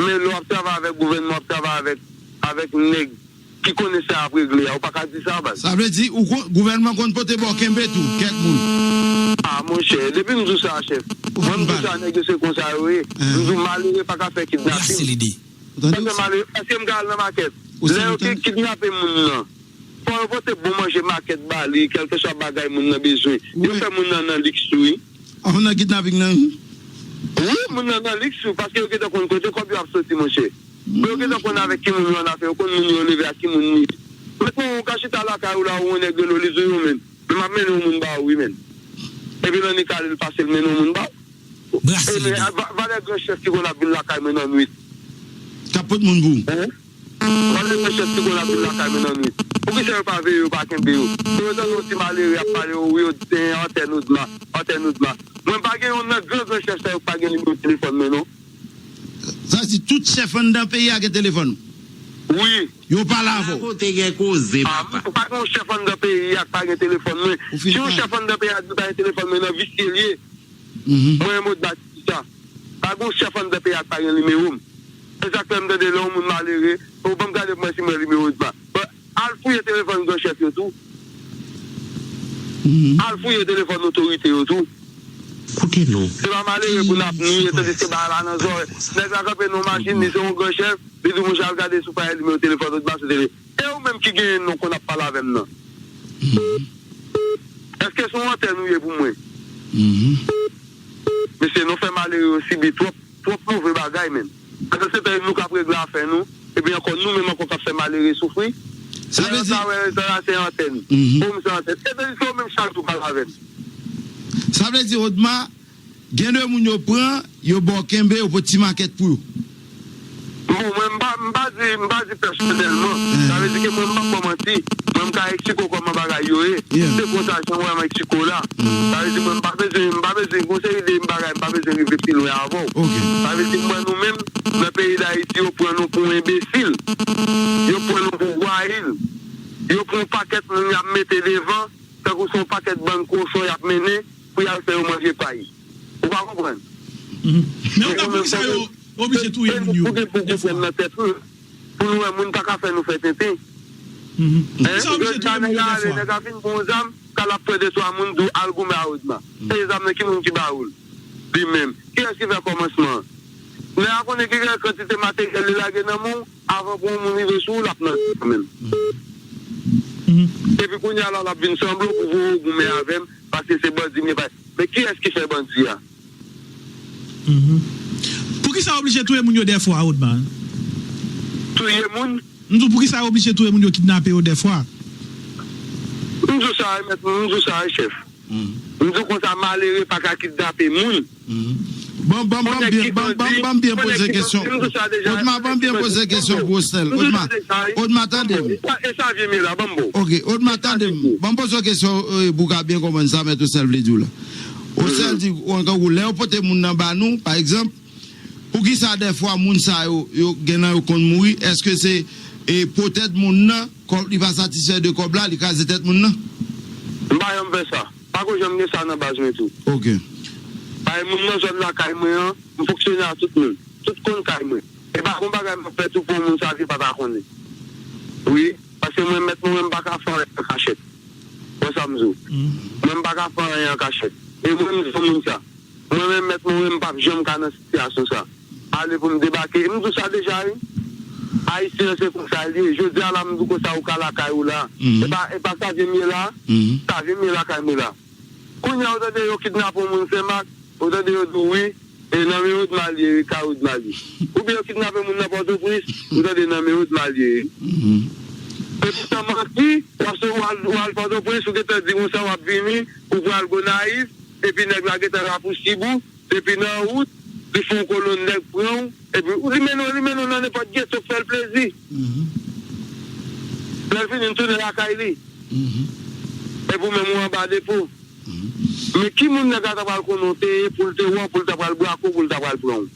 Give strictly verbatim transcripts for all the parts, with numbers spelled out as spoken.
Men lè w ap travay avèk gouvènman, w ap travay avèk, avèk nèg ki konnen sa y ap regle a, ou pa ka di sa, baz. Sa vle di, ou kon, gouvènman konn pote ba w kenbe tou, kèk moun. Ah, monchè, depi m di w sa, chèf. Mwen, m di w sa, nèg yo se konsa yo ye. M di w, malere pa ka fè kidnapin. Brase lide. Ou tande? Paske malere, èske m ka al nan makèt? Lè yo ki kidnape moun nan, fò yo pote bon manje makèt ba li, kèlkeswa bagay moun nan bezwen. Yo fè moun nan nan liks tou, wi. An nan kidnaping nan, wi. Wi, moun nan nan liks tou, paske yo gentan konn kote kòb yo ap soti, monchè. Yo gentan konn avèk ki moun yo annafè, yo konn moun yo leve ak ki moun li ye. Mentnan, ou ka chita lakay ou la, ou yon nèg rele w, li di w, yo, men, men m ap mennen yon moun ba ou, wi, men. Epi nan nik ale, l pase, l mennen yon moun ba ou. Brase lide. Valè gran chèf ki konn ap vin lakay mwen nan nwit. K ap pot moun pou ou. Hein? Valè gran chèf ki konn ap vin lakay mwen nan nwit. Poukisa yo pa veye yo, pa kenbe yo? Pou yo tande yon ti malere ap pale, o wi, yo di se antèn Odma, antèn Odma. Mwen pa gen yon nan gran gran chèf sa yo k pa gen nimewo telefòn mwen, non. Sa vle di tout chèf anndan peyi a gen telefòn ou? Wi. Yo pale avè w? Kote gen koze, papa. Ah, pa gen yon chèf anndan peyi a k pa gen telefòn mwen. Si yon chèf anndan peyi a di l pa gen telefòn mwen, nan visye l ye. Mwen, Maud Batista, pa gen yon chèf anndan peyi a k pa gen nimewo m. Se sa k fè m tande lè yon moun malere, ou ban m gade pou mwen si m wè nimewo Odma. Bon, al fouye telefòn gran chèf yo tou. Al fouye telefòn otorite yo tou. Koute nou. Se pa malere pou n ap niye, tandis ke bagay la nan zòrèy. Nèg la kanpe nan yon machin, li se yon gran chèf, li di, monchè, al gade si w pa wè nimewo telefòn Odma sou tele. E ou menm ki genyen non konn ap pale avè m nan? Èske se yon antèn ou ye pou mwen? Mesye, nou fè malere yo sibi twòp, twòp move bagay, menm. Pandan se tan, nou k ap regle afè nou, epi ankò nou menm ankò k ap fè malere soufri. Sa vle di, sa wè, sa la se antèn. Pou m se antèn. E tandis ke ou menm chak jou pale avè m. Sa vle di, Odma, gen de moun yo pran, yo ba w kenbe, yo pot ti makèt pou yo. Bon, mwen, m pa, m pa di, m pa di pèsonèlman. Sa vle di ke mwen, m p ap ba w manti. Mwen, m ka eksplike w kòman bagay yo ye. Se konsa, jan w wè Meksiko la. Sa vle di, mwen, m pa bezwen, m pa bezwen, gon seri de bagay, m pa bezwen rive pi lwen avè w. Sa vle di, m wè nou menm, nan peyi Dayiti, yo pran nou pou enbesil. Yo pran nou pou vwayil. Yo pran yon pakèt moun y ap mete devan, tankou se yon pakèt bann kochon y ap mennen pou y al fè yo manje pay. Ou pa konprann? Men Odma, poukisa yo oblije touye moun yo dèfwa? Pou nou wè moun pa ka fè nou fè tenten. Poukisa yo oblije touye moun yo dèfwa? Nèg la fin pran yon zam, k al ap touye de twa moun, di w al goumen a Odma. Se zam nan ki moun ki ba ou l? Li menm. Kiyès ki fè kòmansman an? Nèg la konnen ki kantite materyèl li lage nan men w, avan pou yon moun rive sou ou, l ap nan kanmenm. Epi kounye a la, l ap vin sanble pou voye w goumen avè m, paske se bandi m ye. Men kiyès ki fè bandi a? Poukisa yo oblije touye moun yo dèfwa, Odma? Touye moun? M di w, poukisa yo oblije touye moun yo kidnape yo dèfwa? M di w sa, mèt, m di w sa, chèf. M di w konsa, malere pa ka kidnape moun. Bon, bon, bon, byen, bon, bon, bon, byen poze kesyon. Odma, bon, byen poze kesyon pou Osnel. Odma, Odma, tande m. E sa vye m ye la, ban m bo. Ok, Odma, tande m. Ban m poze w kesyon, eh, pou w ka byen konprann sa mèt Osnel vle di w la. Osnel di, ou, lè yo pote moun nan ba nou, pa egzanp, poukisa dèfwa moun sa yo, yo gen nan yo konn mouri? Èske se, eh, poutèt moun nan, kòb li pa satisfè de kòb la, li kraze tèt moun nan? M pa janm fè sa. Pa ko janm gen sa nan baz mwen tou. Ok. Paske moun nan zòn lakay mwen an, m fonksyone ak tout moun. Tout konn kay mwen. E pa gon bagay m ap fè tou pou yon moun sa vye pa ta konnen. Wi, paske mwen mèt mwen, mwen m pa ka fè anyen an kachèt. Wè sa m di w. Mwen m pa ka fè anyen an kachèt. E mwen m di yon moun sa. Mwen menm mèt mwen, mwen m p ap janm ka nan sitiyasyon sa. Ale pou m debake. M di w sa deja, wi. Ayisyen an se konsa l ye. Jodi a la, m di w konsa, ou ka lakay ou la. E pa, e pa sa vye m ye la. Sa vye m ye lakay mwen la. Kounye a, ou tande yo kidnape yon moun Senmak, ou tande yo di w wi, e nan men Odma l ye, wi, kay Odma l ye. Oubyen yo kidnape moun nan Pòtoprens, ou tande nan men Odma l ye, wi. E poutan manti, w ap sou, w al, w al Pòtoprens, ou gentan di konsa w ap vini, ou pral Gonayiv, epi nèg la gentan rapousib ou, depi nan wout, li fè yon kolonn nèg pran w, epi li mennen w, li mennen w nan nenpòt geto k fè l plezi. Lè l fini, l tounen lakay li. Epi ou menm ou anba depo. Men ki moun nèg la ta pral konnen w te ye pou l te wè w, pou l ta pral brake w, pou l ta pral pran w?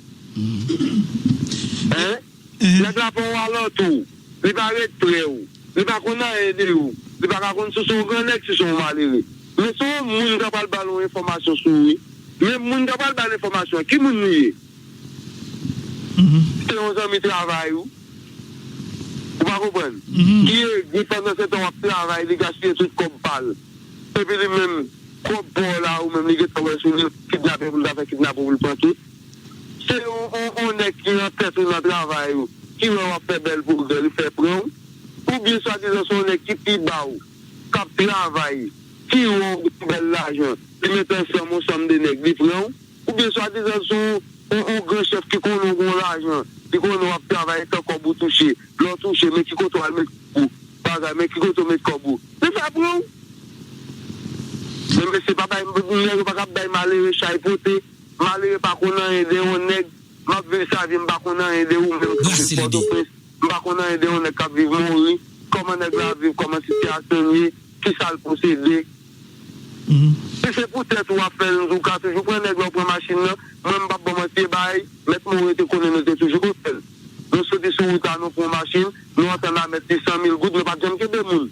Hein? Nèg la pa yon alantou w. Li pa ret pre w. Li pa konn anyen de ou. Li pa ka konn si w se yon grannèg, si w se yon malere. Men se yon moun k ap pral ba l yon enfòmasyon sou ou, wi. Men moun k ap pral ba l enfòmasyon an, ki moun li ye? Se yon zanmi travay ou. Ou pa konprann? Ki ede pandan se tan w ap travay, li gaspiye tout kòb pa l. Epi li menm, kòb pa w la, ou menm, li gentan wè sou li, kidnape pou l ta fè kidnape pou l pran tout. Se yon, yon, yon nèg ki nan tèt ou nan travay ou, ki wè w ap fè bèl pwogrè, li fè pran w. Oubyen swadizan se yon nèg ki pi ba w, k ap travay, ki wè w gen bèl lajan, li met ansanm yon sanm de nèg, li pran w. Oubyen swadizan se yon, yon, yon gran chèf ki konnen w gen yon lajan, li konnen w ap travay, tan kòb ou touche, lè w touche, men ki kote w al met kòb ou, bagay, men ki kote w met kòb ou. Li fè pran w. Men mesye, pa bay, nèg yo pa ka bay malere chay pote. Malere pa konn anyen de yon nèg. M ap viv sa vi, m pa konn anyen de ou menm ki viv Pòtoprens. M pa konn anyen de yon nèg k ap viv Mori. Kòman nèg la ap viv, kòman sitiyasyon l ye, kisa l posede. Si se pou tèt ou w ap fè l, ou ka toujou pran nèg la, ou pran machin nan. Mwen, m p ap ba w manti, e bay, mèt Mori te konnen nou te toujou konn fè l. Nou soti sou wout la, nou pran machin, nou antann a mèt li san mil goud, nou pa t janm kenbe moun.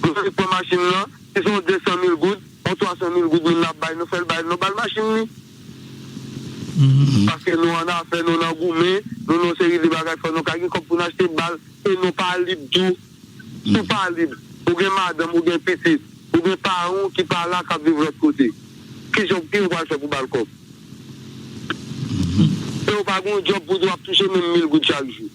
Nou soti pran machin nan, si se yon de san mil goud, yon twa san mil goud moun nan ap bay, nou fè l bay, nou ba l machin li. Paske nou annafè, nou nan goumen, nou nan yon seri de bagay, fò nou ka gen kòb pou n achte bal, e nou pa lib tou. Si w pa lib, ou gen madanm, ou gen pitit, ou gen paran w ki pa la, k ap viv lòt kote. Kijan, kijan w pral fè pou ba l kòb? E w pa gen yon djòb pou di w ap touche menm mil goud chak jou.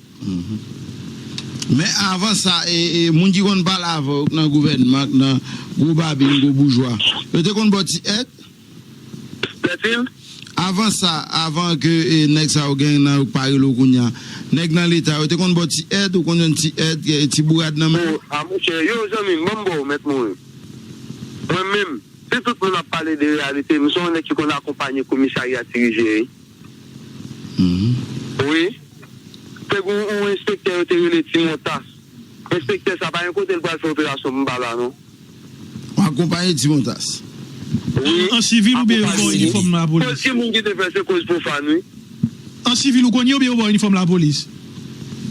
Men avan sa, e, e, moun ki konn pale avè w nan gouvènman, nan gwo babin, gwo boujwa, yo te konn ba w ti èd? Avan sa, avan ke, e, nèg sa yo gen nan yo k pa rele w kounye a, nèg nan Leta, yo te konn ba w ti èd, ou konn jwenn ti èd, e, ti bourad nan men w? O, a monchè, yo, zanmi m, ban m ba w, mèt Morin. Mwen menm, si tout moun ap pale de reyalite, m se yon nèg ki konn akonpanye komisarya Ti Rivyè, wi. Wi. Te gen yon enspektè yo te rele Ti Montas. Enspektè sa pa gen kote l pral fè operasyon pou m pa la, non. W akonpanye Ti Montas. Wi. An sivil oubyen yo ba w inifòm lapolis? Koz ki moun ki te fè, se koz pwofàn, wi. An sivil ou konn ye oubyen yo ba w inifòm lapolis?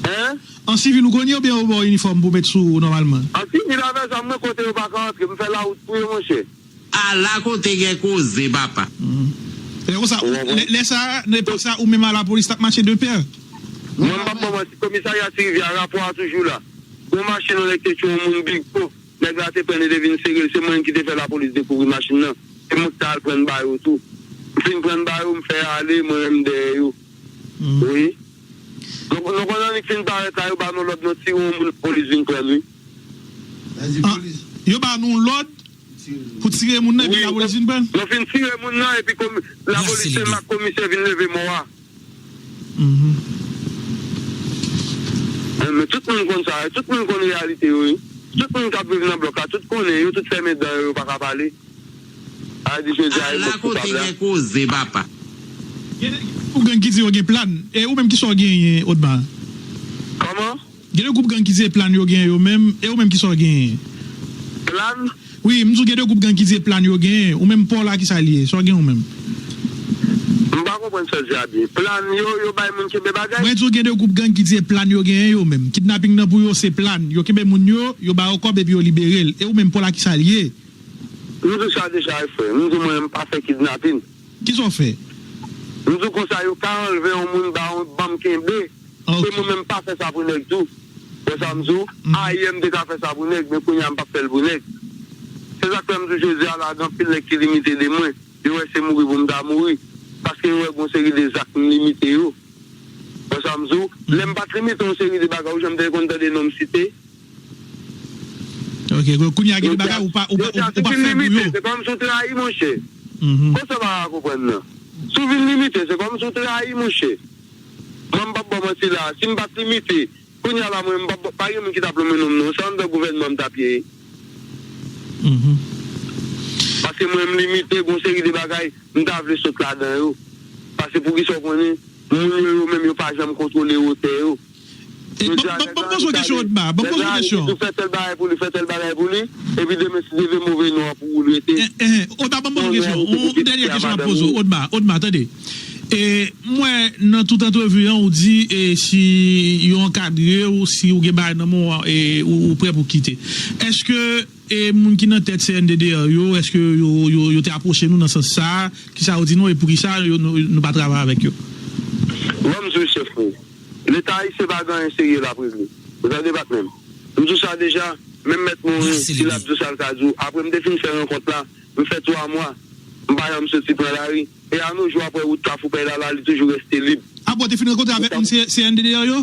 Hein? An sivil ou konn ye oubyen yo ba w inifòm pou w met sou ou nòmalman? An sivil avè zam mwen, kote yo pa ka antre, m fè lawout pou yo, monchè. Ala kote gen koze, papa. Lè konsa, lè, lè sa, nan epòk sa, ou menm a lapolis t ap mache de pè? Mwen, m p ap ba w manti, komisarya Ti Rivyè a, rapò a toujou la. Gon machin, yon nèg te tchwe yon moun, Big Pro. Nèg la te pran, li te vin sere l. Se mwen ki te fè lapolis dekouvri machin nan. Se mwen ki t al pran ba yo tou. M fin pran ba yo, m fè ale, mwen menm dèyè yo. Wi. Donk, nou konn annik fin parèt la, yo ba nou lòd, nou tire yon moun, lapolis vin pran l, wi. Yo ba nou lòd pou tire moun nan, epi lapolis vin pran l? Nou fin tire moun nan, epi komi-, lapolis Senmak, komisè vin leve mò a. Men tout moun konn sa, tout moun konn reyalite yo, wi. Tout moun k ap viv nan blòk la, tout konnen, yo tout fèmen dan yo, yo pa ka pale. A di jodi a, e mwen k koupab la. Gen de gwoup gang ki di yo gen plan. E ou menm, kisa w genyen, Odma? Kòman? Gen de gwoup gang ki di se plan yo genyen yo menm. E ou menm, kisa w genyen? Plan? Wi, m di w gen de gwoup gang ki di se plan yo genyen. Ou menm, pa w la, kisa l ye? Sa w gen ou menm? M pa konprann sa w di a byen. Plan yo, yo bay moun kenbe bagay? Mwen di w gen de gwoup gang ki di se plan yo genyen yo menm. Kidnaping nan pou yo se plan. Yo kenbe moun yo, yo ba yo kòb epi yo libere l. E ou menm, pa w la, kisa l ye? M di w sa deja, wi, frè. M di w mwen, m pa fè kidnaping. Kisa w fè? M di w konsa, yo ka anlve yon moun, ba yon, ban m kenbe. E mwen menm, m pa fè sa pou nèg tou. Wè sa m di w? Ayè, m te ka fè sa pou nèg, men kounye a, m p ap fè l pou nèg. Se sa k fè m di w jodi a la, gen anpil nèg ki limite de mwen. Yo wè se mouri pou m ta mouri. Paske yo wè gon seri de zak m limite yo. Wè sa m di w? Lè m pa t limite yon seri de bagay, ou janm te konn tande non m site? Ok, kounye a gen de bagay ou pa, ou pa, ou, ou pa fè pou yo. Se kòm si w trayi, monchè. Konsa w pa ka konprann nan. Si w vin limite, se kòm si w trayi, monchè. Mwen, m p ap ba w manti la. Si m pa t limite, kounye a la, mwen, m p ap, pa gen moun ki t ap lonmen non m, non. Se anndan gouvènman m t ap ye. Paske mwen, m limite, gon seri de bagay, m ta vle sot ladan yo. Paske poukisa w konnen, moun yo, yo menm, yo pa janm kontwole wotè yo. Ban m poze w kesyon, Odma. Ban m poze w kesyon. Fè tèl bagay pou li, fè tèl bagay pou li. Epi demen, si Dye vle, move non an pou ou l rete. Odma, ban m poze w kesyon. Yon dènye kesyon m ap poze w. Odma, Odma, tande. E, m wè nan tout antrevi an, ou di, e, si yo ankadre w, si ou gen bagay nan men w, e, ou, ou prè pou kite. Èske, e, moun ki nan tèt C N D D A yo, èske yo, yo, yo te apwoche nou nan sans sa a? Kisa yo di nou e poukisa yo, nou, nou pa travay avèk yo? Bon, Ban m di w, chèf mwen, Leta ayisyen pa gen anyen serye l ap regle. Ou tande, patnè m? M di w sa deja, menm Mèt Morin, si l ap di w sa l ka di w, apre m te fin fè rankont la, m fè twa mwa, m pa janm soti pran lari. E a no jou, apre wout Kafou Pèy la, la, li toujou rete lib. Apre w te fin rankontre avèk moun C N D D R yo?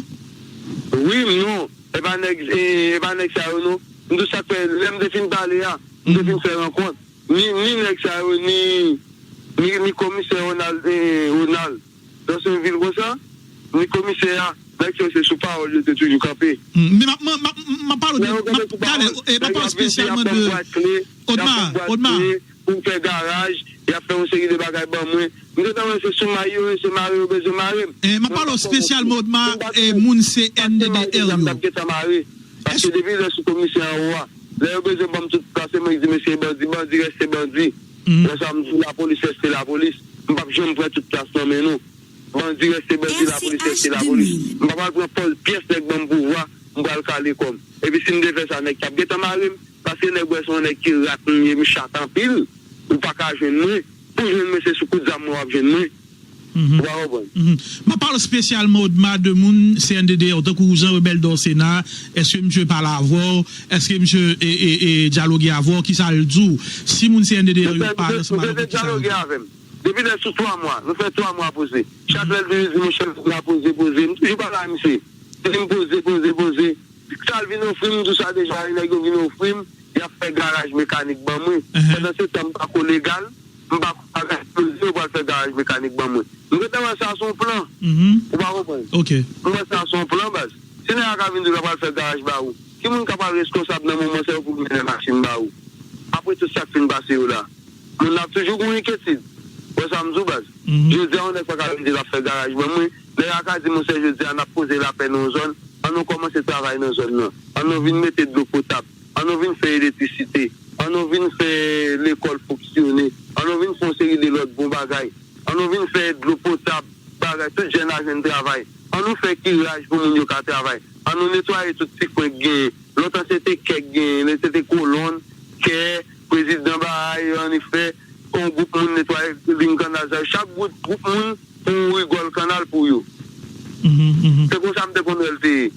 Wi, m non. E pa nèg, e, e pa nèg sa yo, non. M di w sa k fè, lè m te fin pale a, m te fin fè rankont. Ni, ni nèg sa yo, ni, ni, ni komisè Ronald, eh, Ronald, nan se vil konsa, ni komisè a, nèg sa yo se sou pawòl yo te toujou kanpe. Men m ap, m ap, m ap pale de, m ap, tale, eh, m ap pale espesyalman de Odma, Odma. Pou m fè garaj, y ap fè yon seri de bagay ban mwen. M gentan wè se sou may yo ye, se mare yo bezwen mare m. Eh, m ap pale espesyalman Odma, eh, moun C N D D R yo. M t ap gentan mare. Paske depi lè sou komisè anwo a, lè yo bezwen ban m tout plas, se mwen ki di mesye bandi, bandi reste bandi. Lè sa m di lapolis reste lapolis. M p ap janm pran tout plas nan men nou. Bandi reste bandi, lapolis reste lapolis. M pa pral pran pòz pyès nèg ban m pouvwa, m pral kale kò m. Epi si m te fè sa, nèg t ap gentan mare m, paske nèg wè se yon nèg ki rat m ye, m chat anpil, ou pa ka jwenn mwen. Pou jwenn mwen, se sou kout zam mwen w ap jwenn mwen. Ou pa konprann? M ap pale espesyalman Odma de moun C N D D R, tankou Jean Rebel Dorcena, èske misye pale avè w? Èske misye e, e, e, dyaloge avè w? Kisa l di w? Si moun C N D D R yo pa nan ansanm avè w, kisa yo di w? Depi lè sou twa mwa, nou fè twa mwa poze. Chak lè l vini, li di, monchè, m la poze, poze. M toujou pale a misye. Li di m poze, poze, poze. Sa l vin ofri m, m di w sa deja, nèg yo vin ofri m, y ap fè garaj mekanik ban mwen. Pandan se tan, m pa ko legal, m pa ko bagay, yo di yo pral fè garaj mekanik ban mwen. M gentan wè sa se yon plan. Ou pa konprann? M wè sa se yon plan, baz. Si nèg la ka vin di l pral fè garaj ba ou, ki moun k ap al reskonsab nan moman sa yo pou l mennen machin ba ou? Apre tout sa k fin pase yo la. Moun nan ap toujou gen yon enkyetid. Wè sa m di w, baz. Jodi a, yon nèg pa ka vin di l ap fè garaj ban mwen. Nèg la ka di, monchè, jodi a, n ap poze lapè nan yon zòn. An nou kòmanse travay nan zòn nan. An nou vin mete dlo potab. An nou vin fè elektrisite. An nou vin fè lekòl fonksyone. An nou vin fè yon seri de lòt bon bagay. An nou vin fè dlo potab, bagay, tout jèn la jwenn travay. An nou fè kiraj pou moun yo ka travay. An nou netwaye tout ti kwen k genyen. Lontan se te kè k genyen, se te kolonn, kè, prezidan bagay, annifè, yon gwoup moun netwaye liy kannal sa yo. Chak gwoup, gwoup moun pou rigòl kannal pou yo. Se konsa m te konn wè l te ye.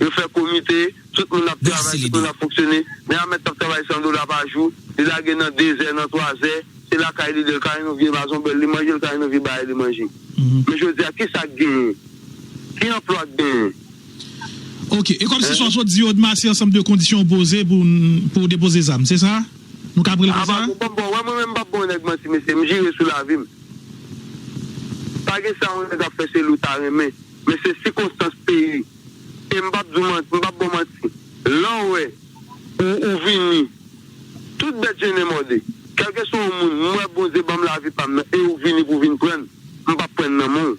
Yo fè komite, tout moun ap travay, tout moun ap fonksyone. Men Ahmed t ap travay san dola pa jou, li lage nan de zè, nan twa zè, se lakay li, lè l ka jwenn yon vye mazonbèl, li manje, l ka jwenn yon vye bagay, li manje. Men jodi a, kisa k genyen? Ki anplwa k genyen? Ok, e kòmsi sa w sot di yo, Odma, se ansanm de kondisyon w poze pou, pou w depoze zam, se sa? Nou ka rele konsa? Bon, bon, wè, mwen menm, m p ap ba yon nèg manti, mesye, m jire sou lavi m. Pa gen sa yon nèg ap fè se li w ta renmen, men se sikonstans peyi. E m p ap di w manti, m p ap ba w manti. Lè w wè ou, ou vini, tout bèt jennen mòde. Kèlkeswa yon moun, m wè Bondye ban m lavi pa m nan, e ou vini pou w vin pran l, m p ap pran l nan men w.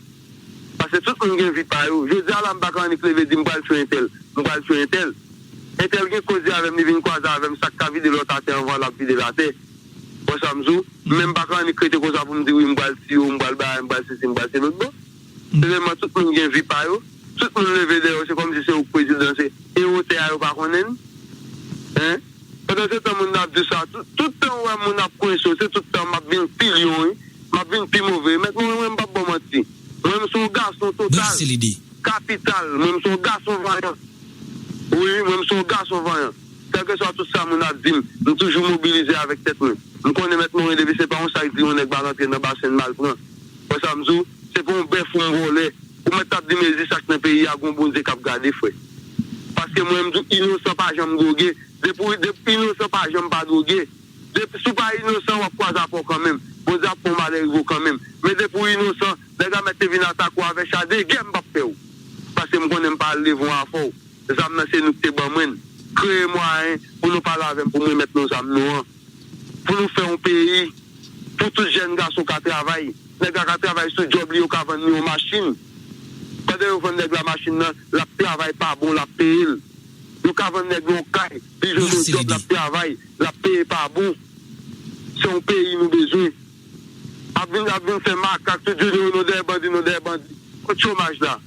Paske tout moun gen vi pa yo. Jodi a la, m pa ka annik leve di m pral tchwe entèl, m pral tchwe entèl. Entèl gen koze avè m, li vin kwaze avè m, sa k ka vide lòt atè anvan l ap vide l atè. Wè sa m di w? Men m pa ka annik rete konsa pou m di wi, m pral tiye w, m pral bagay, m pral sesi, m pral se lòt bò. Sèlman tout moun gen vi pa yo. Tout moun leve dèyè w, se kòmsi se ou k prezidan, se e wotè a yo pa konnen l. Hein? Pandan se tan moun nan ap di sa, tout, tout tan w wè moun ap kwense w, se tout tan m ap vin pi lyon wi, m ap vin pi move. Mèt mwen, mwen, m p ap ba w manti. Mwen, m se yon gason total, kapital. Mwen, m se yon gason vanyan. Wi, mwen, m se yon gason vanyan. Kèlkeswa tout sa moun ap di m, m toujou mobilize avèk tèt mwen. M konnen Mèt Morin, depi se pa yon sak di yon nèg pa rantre nan basen l mal pran. Wè sa m di w? Se pa yon bèf ou m vòlè. Ou mèt t ap di mezi sak nan peyi a, gon Bondye k ap gade, frè. Paske mwen, m di w, inosan pa janm dwoge. Depi w, depi inosan pa janm pa dwoge. Depi si w pa inosan, w ap kwaze ak mò kanmenm. Bondye ap fè yon malè rive w kanmenm. Men depi w inosan, nèg la mèt te vin atake w avè cha de gè, m p ap pè w. Paske m konnen m pa al leve yon afè w. Zam nan se nou ki te ban mwen l. Kreye mwayen pou nou pale avè m, pou m remèt nou zam nou an. Pou nou fè yon peyi, pou tout jèn gason ka travay. Nèg la ka travay sou djòb li, yo ka vann li yon machin. Pandan yo vann nèg la machin nan, l ap travay pa bon, l ap peye l. Yo ka vann nèg yon kay, li jwenn yon djòb, l ap travay, l ap peye pa bon. Se yon peyi nou bezwen. Ap vin, ap vin fè makak, tout jou nou dèyè bandi, nou dèyè bandi. Kot chomaj la?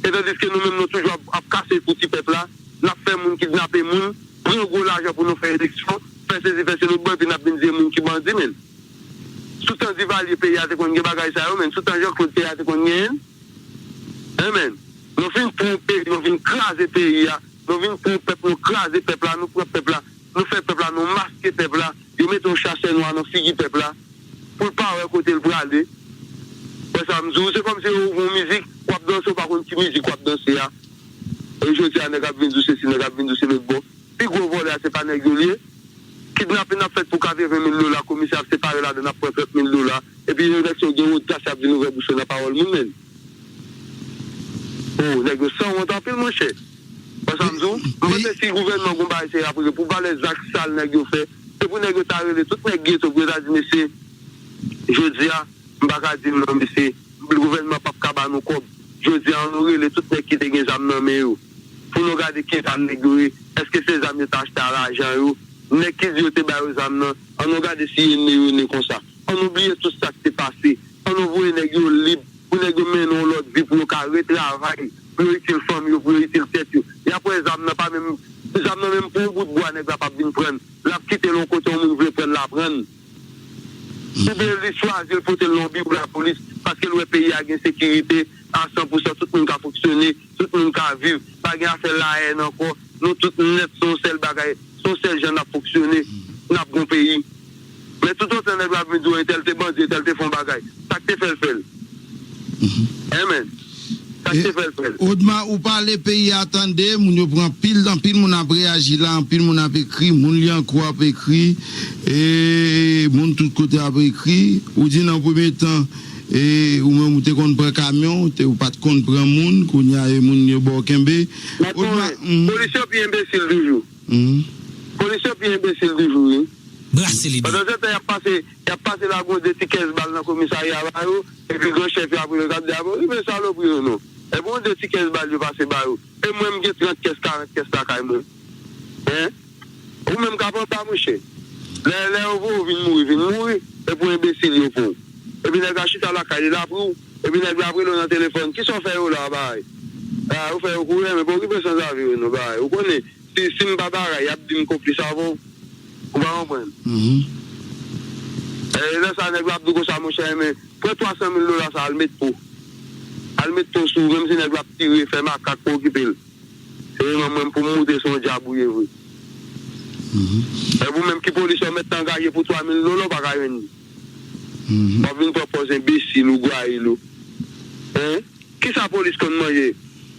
E tandiske nou menm nou toujou ap, ap kase kou ti pèp la, n ap fè moun kidnape moun, pran gwo lajan pou nou fè eleksyon, fè sesi, fè se lòt bò, epi n ap vin di e moun ki bandi, menn. Sou tan Divalye peyi a te konn gen bagay sa yo, menn. Sou tan Jean Claude peyi a te konn genyen l. Amen. Nou vin pran peyi, nou vin kraze peyi a. Nou vin pran pèp, nou kraze pèp la, nou pran pèp la, nou fè pèp la, nou maske pèp la. Yo mete yon chasè nwa nan figi pèp la pou l pa wè kote l prale. Wè sa m di w, se kòmsi yo ouvri yon mizik, w ap danse, w pa konn ki mizik w ap danse a. E jodi a, nèg ap vin di w sesi, nèg ap vin di w se lòt bò. Pi gwo vòlè a, se pa nèg yo l ye. Kidnapin ap fèt pou katreven mil dola, komisè ap separe ladan, ap pran trant mil dola. Epi yo nèg sa yo gen odas, y ap vin ouvè bouch yo nan pawòl moun, menn. O, nèg yo sanwont anpil, monchè. Wè sa m di w? M panse si gouvènman gon bagay serye ap regle pou valè zak sal nèg yo fè, se pou nèg yo ta rele tout nèg geto pou yo ta di, mesye, jodi a, m pa ka di l non, mesye, gouvènman p ap ka ba nou kòb. Jodi a, ann nou rele tout nèg ki te gen zam nan men yo. Pou nou gade ki zam nèg yo ye. Èske se zam yo te achte a lajan yo? Nèg ki di yo te ba yo zam nan, ann nou gade si yo ne yo ne konsa. Ann nou bliye tout sa k te pase. Ann nou voye nèg yo lib, pou nèg yo mennen yon lòt vi, pou yo ka retravay, pou yo itil fanmi yo, pou yo itil tèt yo. Y ap wè zam nan pa menm, zam nan menm pou yon bout bwa nèg la p ap vin pran l. L ap kite l yon kote yon moun vle pran l, l a pran l. Oubyen li chwazi l pote l nan yon biwo lapolis, paske l wè peyi a gen sekirite a san pou san, tout moun ka fonksyone, tout moun ka viv, pa gen afè lahèn ankò, nou tout nèt se yon sèl bagay, se yon sèl jan n ap fonksyone, n ap gon peyi. Men toutotan nèg la ap vin di w entèl te bandi, entèl te fè yon bagay, sa k te fè l fè l? Amen. Sa k te fè l fè l? Odma, ou pale, peyi a tande, moun yo pran pil, anpil moun ap reyaji la, anpil moun ap ekri, moun Lyankou ap ekri, e moun tout kote ap ekri. Ou di nan premye tan, e ou menm ou te konn pran kamyon, ou te, ou pa t konn pran moun, kounye a e moun yo ba w kenbe. Odma, polis yo pi enbesil toujou. Polis yo pi enbesil toujou, wi. Brase lide. Pandan se tan, y ap pase, y ap pase lage yon de ti kès bal nan komisarya ba yo, epi gran chèf yo ap rele, k ap di, "A bon, rive salopri yo non." Epi yon de ti kès bal yo pase ba yo. E mwen, m gen trant kès, karant kès lakay mwen. Hein? Ou menm k ap anba, monchè. Lè, lè yo voye w vin mouri, vin mouri. Epi yon enbesil yo pran w. Epi nèg la chita lakay li la pou ou. Epi nèg la ap rele w nan telefòn. Kisa w fè yo la, bay? A, ou fè yo kouri, men bon, okipe san zave yo non, bay. Ou konnen, si, si m pa bagay, y ap di m konplis avè w. Ou pa konprann? E lè sa, nèg la ap di w konsa, monchè, men, pran twa san mil dola sa, al met po. Al met po sou ou, menm si nèg la ap tire, fè makak, pa okipe l. Serye, mwen, mwen, pou m moute, se yon dyab ou ye vre. E ou menm ki polis yo mèt angaje pou twa mil dola, ou pa ka jwenn li. W ap vin pran pòz enbesil ou gwayil ou. Hein? Kisa polis konn manje?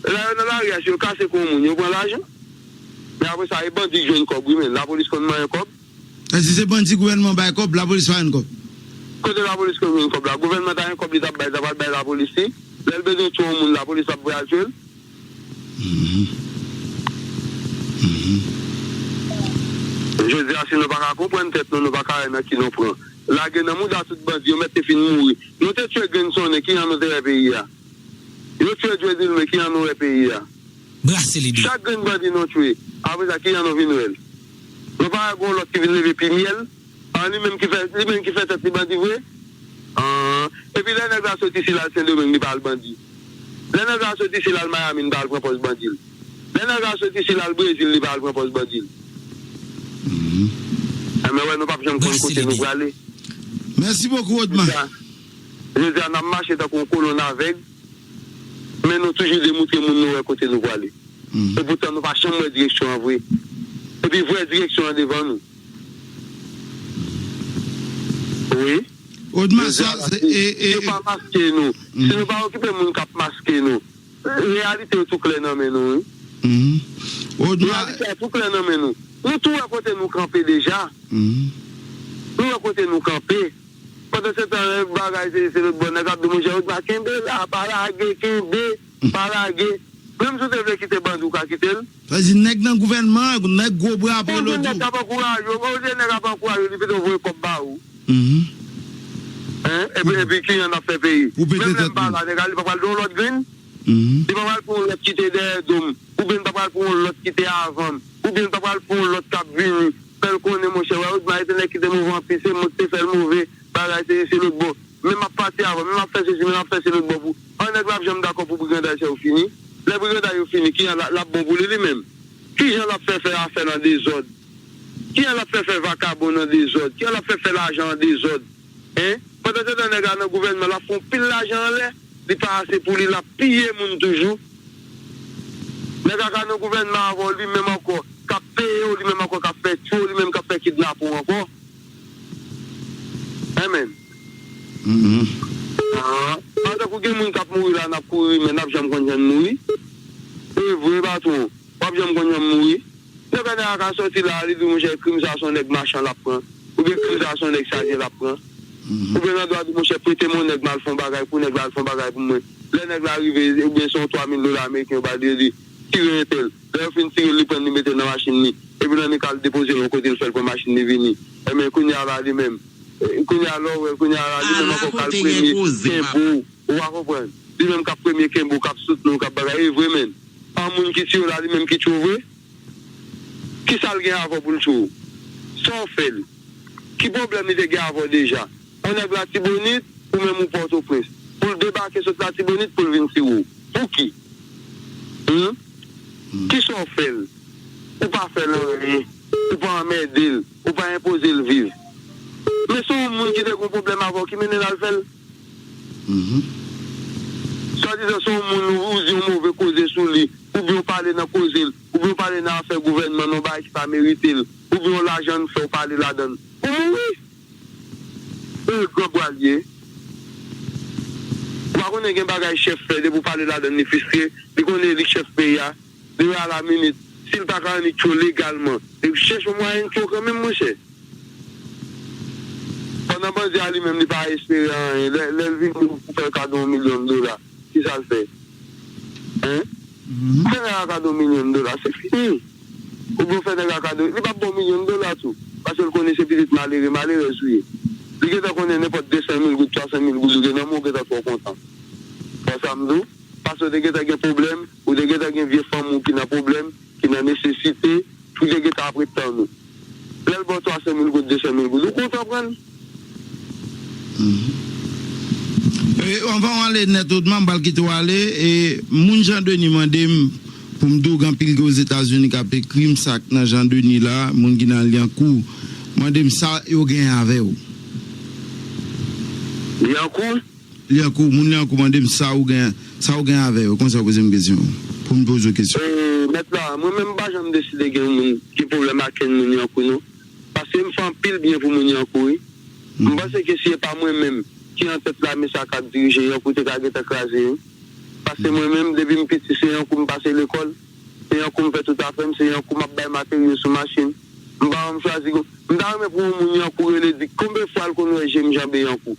Lè yo nan lari a, si yo kase kou moun, yo pran lajan. Men apre sa, e bandi k jwenn kòb, wi, men lapolis konn manyen kòb. E si se bandi gouvènman bay kòb, lapolis pa jwenn kòb? Kote lapolis konn jwenn kòb la? Gouvènman ta jwenn kòb, li t ap bay, li ta pral bay lapolis li. Lè l bezwen tchwe yon moun, lapolis ap voye al tchwe l? Jodi a, si nou pa ka konprann tèt nou, nou pa ka wè nan ki nou pran. Lage nan mouda tout bandi, yo mèt te fin mouri. Nou te tchwe grenn sonnen, ki jan nou te wè peyi a? Yo tchwe Djwedilme, ki jan nou wè peyi a? Brase lide. Chak grenn bandi nou tchwe, apre sa, ki jan nou vin wè l? Nou pa wè gon lòt ki vin leve pi myèl? An, li menm ki fè, li menm ki fè tèt li bandi vre? An, epi lè nèg la soti isi l al Sendomeng, li pa al bandi. Lè nèg la soti isi l al Miami, li pa al pran pòz bandi l. Lè nèg la soti isi l al Brezil, li pa al pran pòz bandi l. Enben wè, nou p ap janm konn kote nou prale. Mèsi bokou, Odma. Jodi a, jodi a, n ap mache tankou yon kolonn avèg, men nou toujou demoutre moun nou wè kote nou prale. E poutan, nou pa janm wè direksyon an vre. Epi vrè direksyon an devan nou. Wi. Odma, sa, se, e, e, yo pa maske nou. Si nou pa okipe moun k ap maske nou, reyalite yo tou klè nan men nou, wi. Odma. Reyalite a tou klè nan men nou. Nou tou wè kote nou kanpe deja. Nou wè kote nou kanpe. Pandan se tan, bagay se, se lòt bò, nèg ap di, monchè, Odma, kenbe la, pa lage, kenbe, pa lage. Menm si w te vle kite bandi, ou ka kite l. Sa vle di nèg nan gouvènman an, nèg gwo bra pou yo di w. Nèg ap ankouraje w, olye nèg ap ankouraje w, li pito voye kòb ba ou. Hein? Epi, epi ki jan n ap fè peyi? Menm lè m pa la, nèg la, li pa pral di yon lòt grenn? Li pa pral pran yon lòt ki te dèyè do m, oubyen li pa pral pran yon lòt ki te avan m, oubyen li pa pral pran yon lòt k ap vini. Fè l konnen, monchè, wè, Odma, se te nèg ki te move anpil, se mwen ki te fè l move, bagay, se, se lòt bò. Men m ap pati avan, men m ap fè sesi, men m ap fè se lòt bò pou. An, nèg la ap janm dakò pou briganday sa yo fini? Lè briganday yo fini, ki jan l ap bon pou li, li menm? Ki jan l ap fè fè afè l an dezòd? Ki jan l ap fè fè vakabon an dezòd? Ki jan l ap fè fè lajan an dezòd? Hein? Pandan se tan nèg la nan gouvènman, l ap fè yon pil lajan anlè. li pa ase pou li, l ap piye moun toujou. Nèg la ka nan gouvènman avè w, li menm ankò, k ap peye w, li menm ankò, k ap fè tchwe w, li menm k ap fè kidnape w ankò. Enben. Pandan kou gen moun k ap mouri la, n ap kouri, men n ap janm konn jan n mouri. E vre, patwon, w ap janm konn jan m mouri. Nèg la ka sòti la, li di, monchè, krim sa se yon nèg machan l ap pran. Oubyen krim sa se yon nèg saje l ap pran. Oubyen nan dwa di, monchè, prete m yon nèg, m al fè yon bagay pou nèg la, al fè yon bagay pou mwen. Lè nèg la rive, oubyen se yon twa mil dola ameriken yo ba li, yo di, tire entèl. Lè yo fin tire l, li pran l, li mete l nan machin li. Epi l annik al depoze l yon kote, l fè l pran machin li vini. Enben, kounye a la, li menm. Kounye a, lè w wè l, kounye a la, li menm ankò k al premye kenbe w. Ou pa konprann? Li menm k ap premye kenbe w, k ap soutni w, k ap bagay. E vre, menn. Pa moun ki tire w la, li menm ki tchwe w vre? Kisa l gen avè w pou l tchwe w? Sa w fè l? Ki pwoblèm li te gen avè w deja? Yon nèg Latibonit, ou menm ou Pòtoprens. Pou l debake sot Latibonit pou l vin tire w. Pou ki? Hum? Kisa w fè l? Ou pa fè l anyen. Ou pa anmède l. Ou pa enpoze l viv. Men se yon moun ki te gen yon pwoblèm avè w ki mennen l al fè l. Swadizan se yon moun ou, ou di yon move koze sou li, oubyen w pale nan koze l, oubyen w pale nan afè gouvènman, nan yon bagay ki pa merite l, oubyen yon lajan n fè w pale ladan l. Ou mouri! E gran bwa l ye. Ou pa konnen gen bagay chèf fè, depi w pale ladan l, li fristre, li konnen li k chèf peyi a, li a la minit. Si l pa ka annik tchwe w legalman, li chèche yon mwayen tchwe w kanmenm, monchè. Pandan bandi a li menm, li pa espere anyen. Lè, lè l vini pou fè l kado yon milyon dola, kisa l fè? Hein? Fè nèg la kado yon milyon dola, se fini. Oubyen w fè nèg la kado, li p ap ba w milyon dola tou. Paske l konnen se pitit malere, malerèz ou ye. Li gentan konnen nenpòt de san mil goud, twa san mil goud ou gen nan men w, ou gentan twò kontan. Wè sa m di w? Paske w te gentan gen pwoblèm, ou te gentan gen vye fanmi w ki nan pwoblèm, ki nan nesesite, ou te gentan ap ret tann ou. Lè l ba w twa san mil goud, de san mil goud, ou kontan pran l. E, anvan w ale nèt, Odma, m pral kite w ale. E, moun Jan Deni mande m pou m di w gen anpil gen Ozetazini k ap ekri m sa k nan Jan Deni la, moun ki nan Lyankou. Mande m sa yo gen avè w. Lyankou? Lyankou, moun Lyankou mande m sa ou gen, sa ou gen avè yo. Konsa yo poze m kesyon. Pou m poze w kesyon. E, mèt la, mwen menm m pa janm deside gen moun, gen pwoblèm ak kenn moun Lyankou non. Paske m fè anpil byen pou moun Lyankou wi. M panse ke si e pa mwen menm ki an tèt lame sa k ap dirije Lyankou te ka gentan kraze wi. Paske mwen menm depi m piti se Lyankou m pase lekòl, se Lyankou m fè tout afè m, se Lyankou m ap bay materyo sou machin. M pa janm chwazi m ta renmen pou yon moun Lyankou rele di konbyen fwa l konn wè je m janbe Lyankou.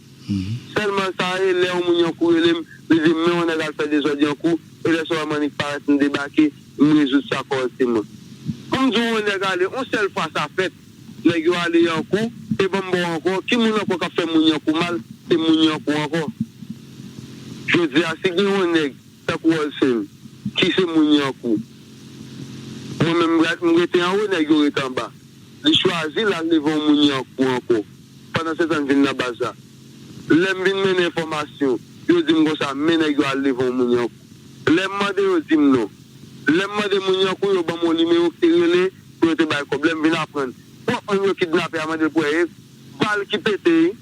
Sèlman sa e lè yon moun Lyankou rele m, li di m men yon nèg al fè dezòd Lyankou, e lè sa w wè m annik parèt m debake, m rezoud sa kòrèkteman. Pou m di w yon nèg ale, yon sèl fwa sa fèt, nèg yo ale Lyankou, e ban m ba w ankò, ki moun ankò k ap fè moun Lyankou mal, se moun Lyankou ankò. Jodi a, si gen yon nèg, tankou Olsen, ki se moun Lyankou, mwen menm, m rete anwo, nèg yo rete anba. Li chwazi l al leve yon moun Lyankou ankò. Pandansetan, l vin nan baz la. Lè m vin mennen enfòmasyon, yo di m konsa, men nèg yo al leve yon moun Lyankou. Lè m mande, yo di m non. Lè m mande moun Lyankou, yo ban m yon nimewo ki te rele pou yo te bay kòb. Lè m vin aprann, pou aprann yo kidnape a mande l pou wè e bal ki pete wi.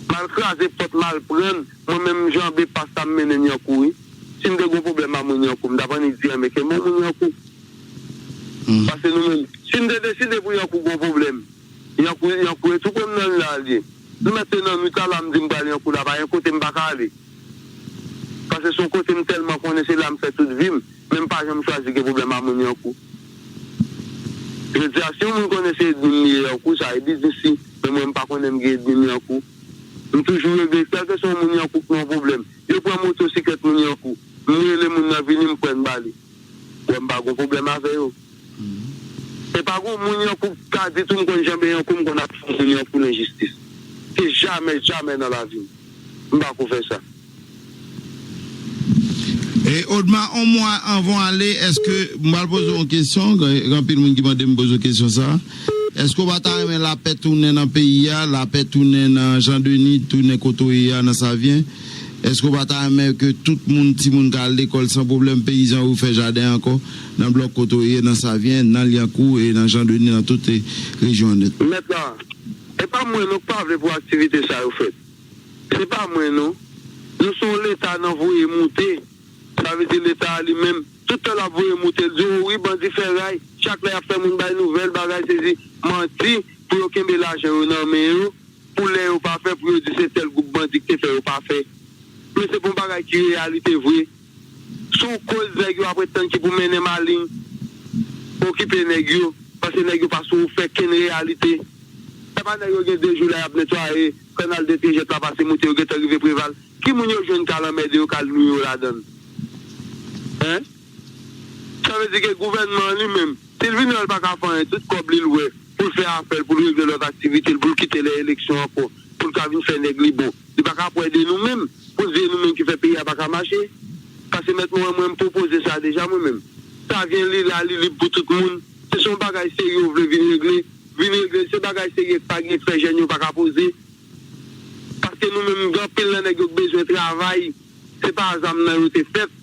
M al kraze pòt, m al pran l, mwen menm m janbe pa sa m mennen Lyankou wi. Si m te gen yon pwoblèm a moun Lyankou, m t ap annik di, enben kenbe w moun Lyankou. Paske nou menm, si m te deside pou Lyankou gen yon pwoblèm, Lyankou, Lyankou e tou pre m nan la l ye. Nou mèt se nan nwit la la m di m pral Lyankou la, pa gen kote m pa ka ale. Paske se yon kote m tèlman konnen, se la m fè tout vi m, men m pa janm chwazi gen pwoblèm a moun Lyankou. Jodi a, si yon moun konnen se ènmi m li ye Lyankou, sa e biznis li, men mwen m pa konnen m gen ènmi m Lyankou. M toujou rele, kèlkeswa yon moun Lyankou ki nan yon pwoblèm, yo pran motosiklèt moun Lyankou, m rele moun nan vini, m pran l m ba li. Wè m pa gen yon pwoblèm avè yo. E pa gen yon moun Lyankou k ka di tou m konn janbe Lyankou, m konn ap fè yon moun Lyankou lenjistis. Se jamè, jamè nan lavi m. M pa ko fè sa. E Odma, yon mwa anvan w ale, èske, m pral poze w yon kesyon, gen, gen anpil moun ki mande m poze w kesyon sa, èske w pa ta renmen lapè tounen nan peyi a, lapè tounen nan Jan Deni, tounen kote w ye a nan Savyen? Èske w pa ta renmen ke tout moun, timoun ka al lekòl san pwoblèm, peyizan yo fè jaden ankò nan blòk kote w ye, nan Savyen, nan Lyankou e nan Jan Deni, nan tout, e, rejyon an nèt? Mèt la, e pa mwen non k pa vle pou aktivite sa yo fèt. Se pa mwen non. Nou se yon Leta nan voye moute. Sa vle di Leta a li menm, tout tan l ap voye moute, l di, "O wi, bandi fè ray." Chak lè y ap fè moun bay nouvèl, bagay sezi, manti, pou yo kenbe lajan yo nan men yo, pou lè yo pa fè, pou yo di se tèl gwoup bandi ki te fè yo pa fè. Men se pa yon bagay ki reyalite vre. Si w koz nèg yo ap ret tann ki pou mennen malin, okipe nèg yo, paske nèg yo pa sou fè kenn reyalite. Se pa nèg yo gen de jou la y ap netwaye kanal de Trejèt la pase moute yo gentan rive Preval. Ki moun yo jwenn k al anmède yo, k al nwi yo ladan l? Hein? Sa vle di ke gouvènman an li menm, si l vin wè l pa ka fè anyen, tout kòb li l wè pou l fè afè l, pou l regle lòt aktivite l, pou l kite lè eleksyon ankò, pou l ka vin fè nèg li bon. Li pa ka ap wè de nou menm, pou l di e nou menm ki fè peyi a pa ka mache. Paske mèt mwen, mwen, m pwopoze sa deja mwen menm. Sa vyen li la, li lib pou tout moun. Si se yon bagay serye w vle vin regle, vin regle. Se bagay serye k pa gen k fè jèn yo pa ka poze. Paske nou menm, gen anpil nan nèg yo k bezwen travay. Se pa a zam nan yo te fèt.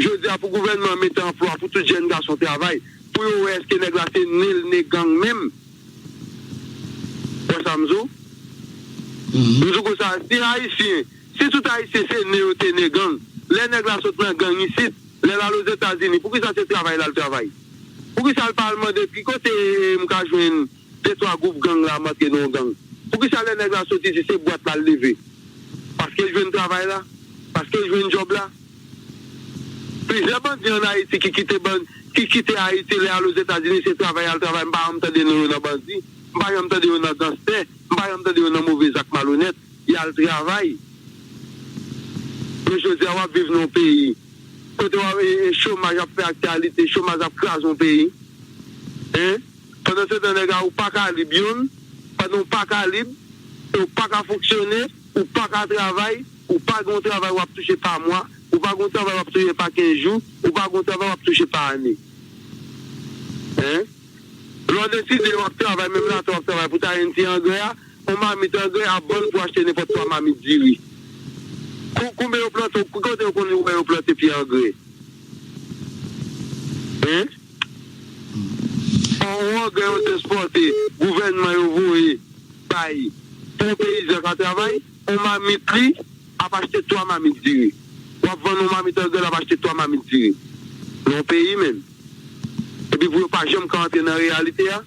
Jodi a, pou gouvènman an mete anplwa pou tout jèn gason travay, pou yo wè èske nèg la se ne l ne gang menm. Wè sa m di w? M di w konsa, si Ayisyen, si tout Ayisyen se ne yo te ne gang, lè nèg la sot nan gang isit, lè l al Ozetazini, poukisa se travay l al travay? Poukisa l pa al mande ki kote m ka jwenn de twa gwoup gang la, m antre nan yon gang? Poukisa lè nèg la sot isit, se bwat la l leve? Paske l jwenn travay la? Paske l jwenn djòb la? Plizyè bandi ann Ayiti ki kite bann, ki kite Ayiti, lè al Ozetazini, se travay al travay. M pa janm tande non yo nan bandi. M pa janm tande yo nan ganstè. M pa janm tande yo nan move zak malonèt. Y al travay. Men jodi a, w ap viv nan yon peyi kote w ap, e, e, chomaj ap fè aktyalite, chomaj ap kraze yon peyi. Hein? Pandan se tan, nèg a, ou pa ka lib youn, pandan ou pa ka lib, e ou pa ka fonksyone, ou pa ka travay, ou pa gen yon travay w ap touche pa mwa, ou pa gen yon travay w ap touche pa kenz jou, ou pa gen yon travay w ap touche pa ane. Hein? Lè w deside w ap travay, menm lè w ap travay pou ta jwenn ti angrè a, yon mamit angrè ap vann pou achte nenpòt twa mamit diri. Kou-, konbyen yo plante, ki kote yo konn wè yo plante pye angrè? Hein? Yon angrè yo te ekspòte, gouvènman yo voye bay pou yon peyizan ka travay, yon mamit li ap achte twa mamit diri. W ap vann yon mamit angrè, l ap achte twa mamit diri. Nan yon peyi menm. Epi pou yo pa janm ka antre nan reyalite a.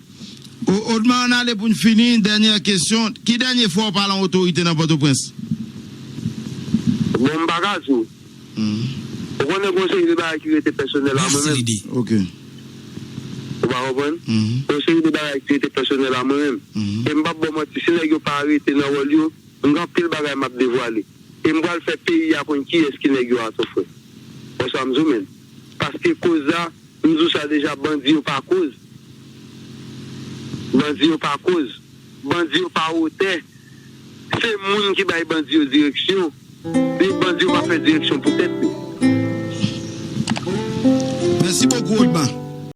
O-, Odman, ann ale pou n fini. Dènyè kesyon. Ki dènye fwa w pale a yon otorite nan Pòtoprens? Bon, m pa ka di w. Ou konnen gen yon seri de bagay ki rete pèsonèl a mwen menm. Ok. Ou pa konprann? Gen yon seri de bagay ki rete pèsonèl a mwen menm. E m p ap ba w manti, si nèg yo pa rete nan wòl yo, m gen anpil bagay m ap devwale. E m pral fè peyi a konn kiyès ki nèg yo a tou, frè. Wè sa m di w menm. Paske koz la, m di w sa deja, bandi yo pa koz. Bandi yo pa koz. Bandi yo pa wotè. Se moun ki bay bandi yo direksyon. E bandi yo pa fè direksyon pou tèt yo. Mèsi bokou, Odman.